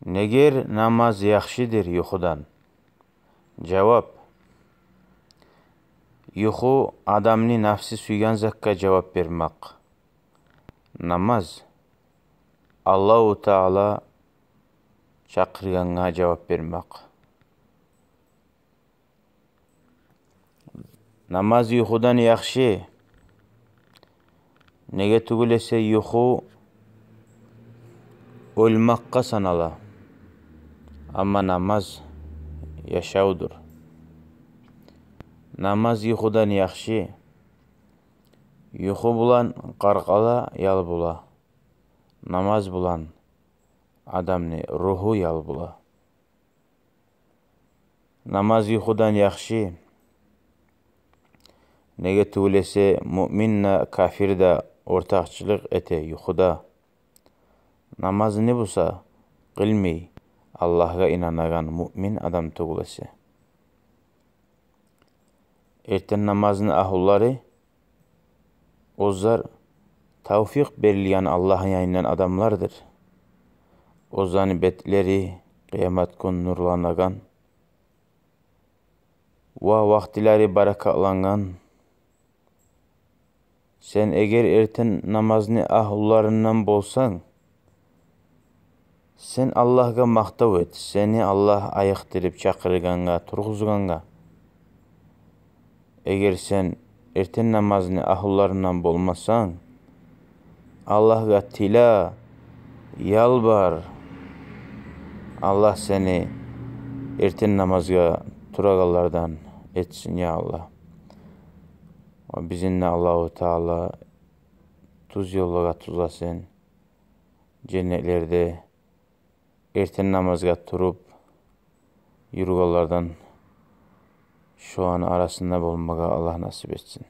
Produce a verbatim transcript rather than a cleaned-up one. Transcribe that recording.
Негер намаз яхшыдыр юхудан? Жавап. Юху адамны нафси сюйген затгъа жавап бермек. Намаз Аллагьу Таала чакъыргъангъа жавап бермек. Намаз юхудан яхшы. Неге тюгюл эсе юху оьлмекге санала. Амма намаз яшавдур. Намаз юхудан яхшы. Юху булан къаркъара ял бола. Намаз булан адамны ругьу ял бола. Намаз юхудан яхшы. Неге тюгюл эсе муъмин де, кафир де ортакъчылыкъ эте юхуда. Намазны буса къылмай Аллагьгъа инанагъан муъмин адам тюгюл эсе. Эртен намазны агьлулары оьзлер тавфикъ берилген Аллагьны янындан адамлардыр. Оьзлени бетлери къыямат гюн нурланагъан ва вакътилери баракатлангъан. Сен эгер эртен намазны агьлуларындан болсанг, сен Аллагьгъа макътав эт, сени Аллагь айыкъдырып чакъыргъангъа, тургъузгъангъа. Эгер сен эртен намазны агьлуларындан болмасанг, Аллагьгъа тиле, ялбар. Аллагь сени эртен намазгъа турагъанлардан этсин, я Аллагь. Ва бизин де Аллагьу Таала тюз ёллагъа тюзлесин. Женнетлерде эртен намазгъа туруп юрюгенлерден шоланы арасында болмагъа Аллагь насип этсин.